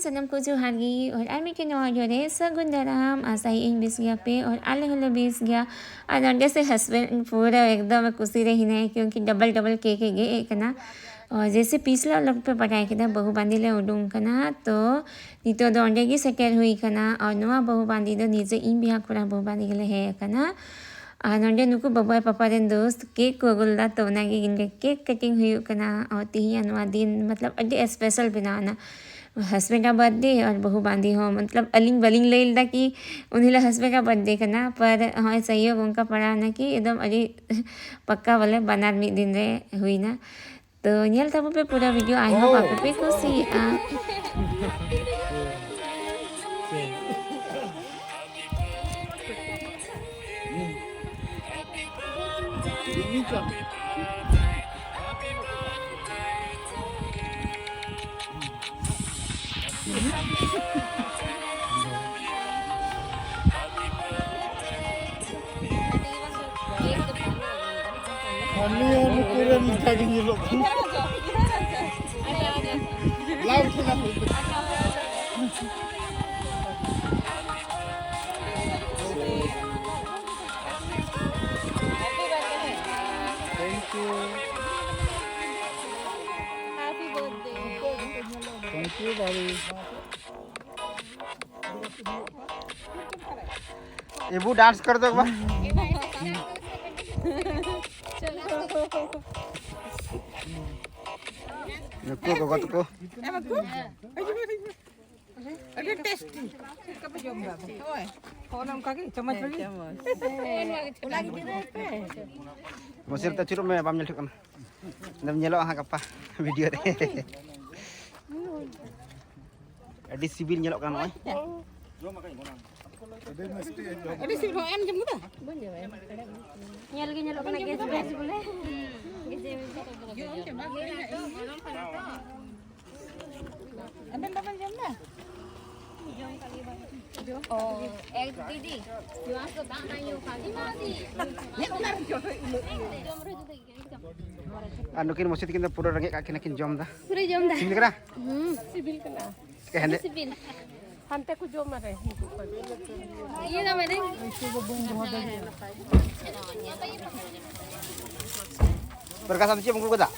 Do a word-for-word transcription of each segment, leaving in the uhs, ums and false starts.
ᱥᱟᱱᱟᱢ ᱠᱚ ᱡᱚᱦᱟᱨ ᱜᱮ, ᱟᱨ ᱟᱨ ᱢᱤᱫᱴᱮᱱ ᱱᱚᱣᱟ video ᱨᱮ ᱥᱟᱹᱜᱩᱱ ᱫᱟᱨᱟᱢ᱾ ᱟᱥᱟᱭᱟᱹᱧ ᱵᱮᱥ ᱜᱮᱭᱟ ᱯᱮ, ᱟᱨ ᱟᱞᱮ ᱦᱚᱸᱞᱮ ᱵᱮᱥ ᱜᱮᱭᱟ᱾ ᱟᱨ ᱱᱚᱰᱮ ᱥᱮ husband ᱯᱩᱨᱟᱹ ᱮᱠᱫᱚᱢ ᱠᱩᱥᱤ ᱨᱮ ᱦᱮᱱᱟᱭᱟ, ᱠᱤᱭᱩᱸᱠᱤ double double cake ᱮ ᱜᱮᱫ ᱮᱫ ᱠᱟᱱᱟ᱾ ᱟᱨ ᱡᱮᱭᱥᱮ ᱯᱤᱪᱷᱞᱟ vlog ᱯᱮ ᱵᱟᱰᱟᱭ ᱠᱮᱫᱟ, ᱵᱟᱹᱦᱩ ᱵᱟᱸᱫᱮ ᱞᱮ ᱩᱰᱩᱝ ᱠᱟᱱᱟ, ᱛᱚ ᱱᱤᱛᱚᱜ ᱫᱚ ᱚᱸᱰᱮ ᱜᱮ ᱥᱮᱴᱮᱨ ᱦᱩᱭ ᱠᱟᱱᱟ᱾ ᱟᱨ ᱱᱚᱣᱟ ᱵᱟᱹᱦᱩ ᱵᱟᱸᱫᱮ ᱫᱚ ᱱᱤᱡᱮ ᱤᱧ ᱵᱚᱭᱦᱟ ᱠᱚᱲᱟ ᱵᱟᱹᱦᱩ ᱵᱟᱸᱫᱮ ᱜᱮᱞᱮ ᱦᱮᱡ ᱟᱠᱟᱱᱟ᱾ ᱟᱨ ᱱᱚᱰᱮ ᱱᱩᱠᱩ ᱵᱟᱵᱩ ᱟᱨ ᱯᱟᱯᱟ ᱨᱮᱱ ᱫᱳᱥᱛ cake ᱠᱚ ᱟᱹᱜᱩ ᱞᱮᱫᱟ, ᱛᱚ ᱚᱱᱟᱜᱮ ᱤᱧ ᱨᱮ cake cutting ᱦᱩᱭᱩᱜ ᱠᱟᱱᱟ᱾ ᱟᱨ ᱛᱮᱦᱮᱧᱟᱜ ᱱᱚᱣᱟ ᱫᱤᱱ ᱢᱚᱛᱞᱚᱵ ᱟᱹᱰᱤ special ᱵᱮᱱᱟᱣ ᱮᱱᱟ᱾ Husband ᱟᱜ birthday ᱟᱨ ᱵᱟᱹᱦᱩ ᱵᱟᱸᱫᱮ ᱦᱚᱸ, ᱢᱚᱛᱞᱚᱵ ᱟᱹᱞᱤᱧ ᱵᱟᱹᱞᱤᱧ ᱞᱟᱹᱭ ᱞᱮᱫᱟ ᱠᱤ ᱩᱱ ᱦᱤᱞᱳᱜ husband ᱟᱜ birthday ᱠᱟᱱᱟ, ᱯᱟᱨ ᱦᱚᱸᱜᱼᱚᱭ ᱥᱚᱭᱳᱜᱽ ᱚᱱᱠᱟ ᱯᱟᱲᱟᱣ ᱮᱱᱟ ᱠᱤ ᱮᱠᱫᱚᱢ ᱟᱹᱰᱤ ᱯᱟᱠᱟ ᱵᱚᱞᱮ ᱵᱟᱱᱟᱨ ᱢᱤᱫ ᱫᱤᱱ ᱨᱮ ᱦᱩᱭᱱᱟ᱾ ᱛᱚ ᱧᱮᱞ ᱛᱟᱵᱚ ᱯᱮ ᱯᱩᱨᱟᱹ video, I hope ᱟᱯᱮ ᱯᱮ ᱠᱩᱥᱤᱭᱟᱜᱼᱟ᱾ ᱟᱨ ᱱᱩᱭ ᱦᱚᱸ ᱱᱩᱠᱩ ᱨᱮᱱ ᱞᱮᱠᱟ ᱜᱮ ᱧᱮᱞᱚᱜ ᱠᱟᱱᱟ᱾ ᱞᱟᱣ ᱴᱷᱮᱞᱟ ᱦᱩᱭ ᱠᱟᱱᱟ᱾ Thank you. Happy birthday. Thank you, Bobby. Above dance कर दो एक बार। ᱱᱩᱠᱩ ᱜᱚᱜᱚ ᱛᱟᱠᱚ᱾ ᱟᱹᱰᱤ ᱴᱮᱥᱴᱤ᱾ ᱪᱮᱫ ᱞᱮᱠᱟ ᱯᱮ ᱡᱚᱢ ᱮᱫᱟ ᱟᱫᱚ? ᱦᱳᱭ᱾ ᱦᱚᱸ, ᱚᱱᱮ ᱚᱱᱠᱟ ᱜᱮ, ᱪᱟᱢᱚᱪ ᱨᱮᱜᱮ? ᱢᱟᱥᱮ ᱟᱹᱪᱩᱨᱚᱜ ᱢᱮ, ᱵᱟᱢ ᱧᱮᱞ ᱴᱷᱤᱠ ᱠᱟᱱᱟ᱾ ᱟᱫᱚᱢ ᱧᱮᱞᱚᱜᱼᱟ ᱦᱟᱸᱜ ᱜᱟᱯᱟ video ᱨᱮ᱾ ᱟᱹᱰᱤ ᱥᱤᱵᱤᱞ ᱧᱮᱞᱚᱜ ᱠᱟᱱᱟ ᱱᱚᱜᱼᱚᱭ᱾ ᱟᱹᱰᱤ ᱥᱤᱵᱤᱞ, ᱮᱢ ᱡᱚᱢ ᱠᱮᱫᱟ? ᱧᱮᱞ ᱜᱮ ᱧᱮᱞᱚᱜ ᱠᱟᱱᱟ, ᱜᱮᱥ, ᱜᱮᱥ ᱵᱚᱞᱮ᱾ ᱟᱵᱮᱱ ᱵᱟᱵᱮᱱ ᱡᱚᱢ ᱮᱫᱟ? ᱚ, ᱮ ᱫᱤᱫᱤ, ᱱᱚᱣᱟ ᱠᱚ ᱫᱟᱜ ᱢᱟ ᱧᱩ ᱠᱟᱜ ᱜᱮ᱾ ᱟᱨ ᱱᱩᱠᱤᱱ ᱢᱟᱹᱥᱤ ᱛᱟᱹᱠᱤᱱ ᱫᱚ ᱯᱩᱨᱟᱹ ᱨᱮᱸᱜᱮᱡ ᱠᱟᱜ ᱠᱤᱱᱟ ᱠᱤᱱ ᱡᱚᱢ ᱮᱫᱟ᱾ ᱯᱩᱨᱟᱹ ᱡᱚᱢ ᱮᱫᱟ᱾ ᱥᱤᱵᱤᱞ ᱠᱟᱱᱟ? ᱦᱩᱸ, ᱥᱤᱵᱤᱞ ᱠᱟᱱᱟ᱾ ᱦᱟᱱᱛᱮ ᱠᱚ ᱡᱚᱢᱟ ᱨᱮ᱾ ᱤᱭᱟᱹ ᱫᱚ ᱢᱮᱱᱟᱹᱧ᱾ ᱯᱨᱚᱠᱟᱥ, ᱟᱢ ᱪᱮᱫ ᱮᱢ ᱟᱹᱜᱩ ᱠᱟᱫᱟ?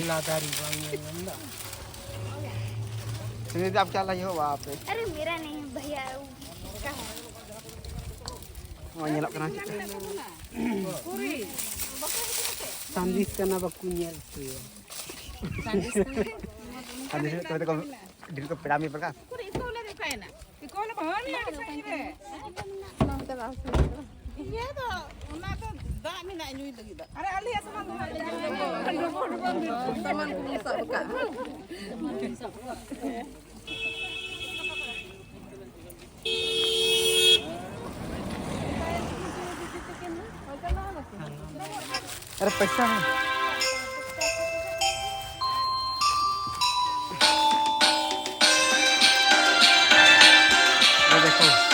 ᱞᱟᱫᱟᱨᱤ ᱵᱟᱝ ᱧᱮᱞ ᱧᱟᱢ ᱫᱟ᱾ ᱱᱤᱛ ᱟᱯ ᱪᱟᱞᱟᱜ ᱦᱩᱭᱩᱜᱼᱟ ᱟᱯᱮ᱾ अरे मेरा नहीं है भैया, वो किसका है? ᱱᱚᱜᱼᱚᱭ ᱧᱮᱞᱚᱜ ᱠᱟᱱᱟ ᱪᱮᱫ? ᱥᱟᱸᱫᱤᱥ ᱠᱟᱱᱟ, ᱵᱟᱠᱚ ᱧᱮᱞ ᱦᱚᱪᱚᱭᱟ᱾ ᱥᱟᱸᱫᱤᱥ ᱠᱚ ᱰᱷᱮᱨ ᱠᱚ ᱯᱮᱲᱟ ᱢᱮ ᱯᱨᱚᱠᱟᱥ᱾ ᱤᱠᱚᱞ ᱵᱟᱦᱟᱨ ᱢᱮᱱᱟᱜᱼᱟ ᱥᱟᱺᱜᱤᱧ ᱨᱮ᱾ ᱤᱭᱟᱹ ᱫᱚ ᱚᱱᱟ ᱫᱚ ᱫᱟᱜ ᱢᱮᱱᱟᱜᱼᱟ ᱧᱩᱭ ᱞᱟᱹᱜᱤᱫ ᱫᱚ᱾ ᱟᱨᱮ ᱟᱞᱮᱭᱟᱜ ᱥᱟᱢᱟᱱ ᱫᱚ ᱦᱟᱸᱜ ᱞᱮ ᱧᱩᱭᱟ᱾ ᱥᱟᱢᱟᱱ ᱠᱚ ᱥᱟᱵ ᱠᱟᱜ᱾ अरे पैसा है। ये देखो।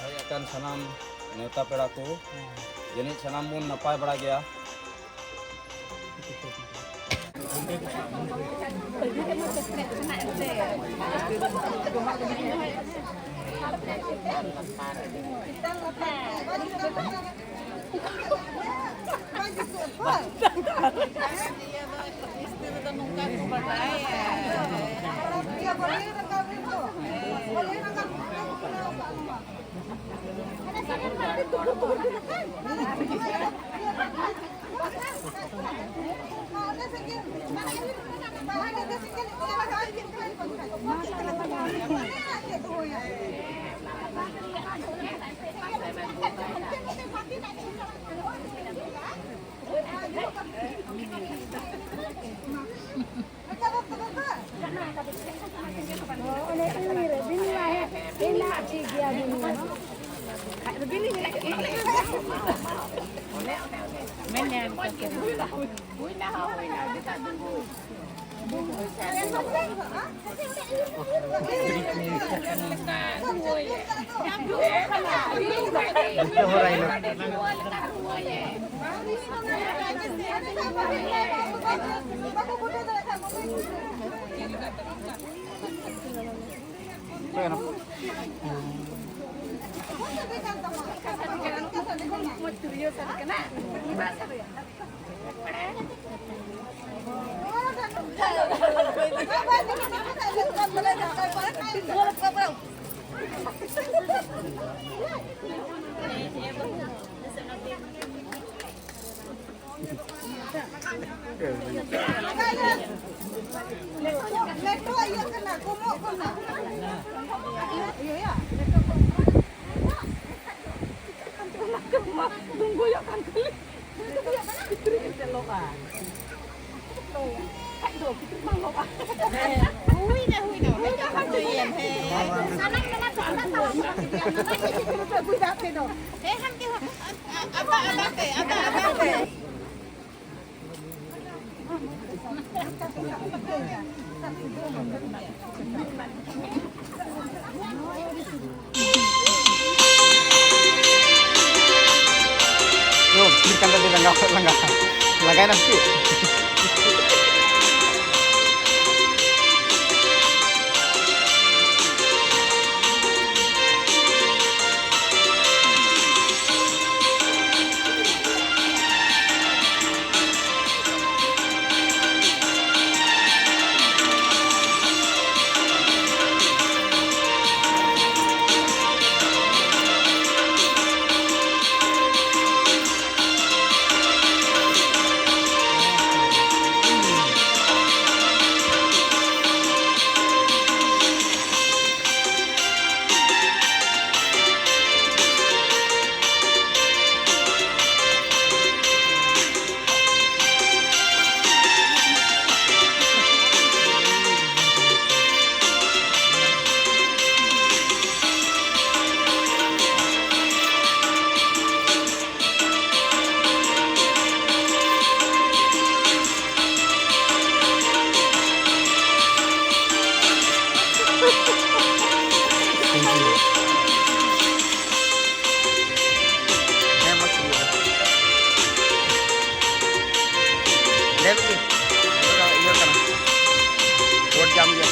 ᱦᱮᱡ ᱟᱠᱟᱱ ᱥᱟᱱᱟᱢ ᱱᱮᱣᱛᱟ ᱯᱮᱲᱟ ᱠᱚ, ᱡᱟᱹᱱᱤᱡ ᱥᱟᱱᱟᱢ ᱵᱚᱱ ᱱᱟᱯᱟᱭ ᱵᱟᱲᱟ ᱜᱮᱭᱟ᱾ ᱚᱱᱮ ᱤᱧ ᱨᱮ ᱵᱤᱱᱤ ᱢᱟ ᱦᱮᱸ, ᱤᱧ ᱢᱟ ᱴᱷᱤᱠ ᱜᱮᱭᱟ ᱵᱤᱱᱤ ᱢᱟ᱾ ᱞᱮᱴᱚ ᱤᱭᱟᱹᱜ ᱠᱟᱱᱟ, ᱠᱚᱢᱚᱜ ᱠᱟᱱᱟ᱾ ᱤᱭᱟᱹᱭᱟ, ᱞᱮᱴᱚ ᱠᱚᱢᱚᱜ ᱠᱟᱱᱟ᱾ ᱵᱚᱝᱜᱚᱭᱚᱜ ᱠᱟᱱ ᱠᱷᱟᱹᱞᱤ᱾ ᱵᱷᱤᱛᱨᱤ ᱜᱮ ᱪᱚᱞᱚᱜᱼᱟ᱾ ᱠᱷᱟᱡ ᱫᱚ ᱵᱷᱤᱛᱨᱤ ᱵᱟᱝ ᱞᱚᱜᱼᱟ᱾ ᱦᱩᱭᱱᱟ, ᱦᱩᱭᱱᱟ᱾ ᱦᱩᱭᱱᱟ, ᱦᱩᱭᱱᱟ᱾ ᱦᱮᱸ᱾ ᱥᱟᱱᱟᱢ ᱢᱮᱱᱟᱜ ᱛᱚ, ᱚᱱᱟ ᱛᱚ ᱟᱹᱜᱩᱭ ᱫᱟ ᱟᱯᱮ ᱫᱚ᱾ ᱦᱮᱸ, ᱦᱟᱱᱛᱮ ᱦᱚᱸ᱾ ᱟᱫᱟ, ᱟᱫᱟ ᱛᱮ, ᱟᱫᱟ, ᱟᱫᱟ ᱛᱮ᱾ ᱠᱟᱱ ᱛᱟᱞᱮ ᱞᱟᱸᱜᱟ, ᱞᱟᱸᱜᱟ, ᱞᱟᱸᱜᱟᱭᱮᱱᱟᱢ ᱪᱮᱫ? ᱦᱮᱸ, ᱢᱚᱡᱽ ᱜᱮ᱾ ᱞᱟᱹᱭ ᱢᱮ ᱪᱮᱫ? ᱱᱚᱰᱮ ᱫᱚ ᱤᱭᱟᱹ ᱠᱟᱱᱟ᱾ ᱨᱳᱰ ᱡᱟᱢ ᱜᱮᱭᱟ᱾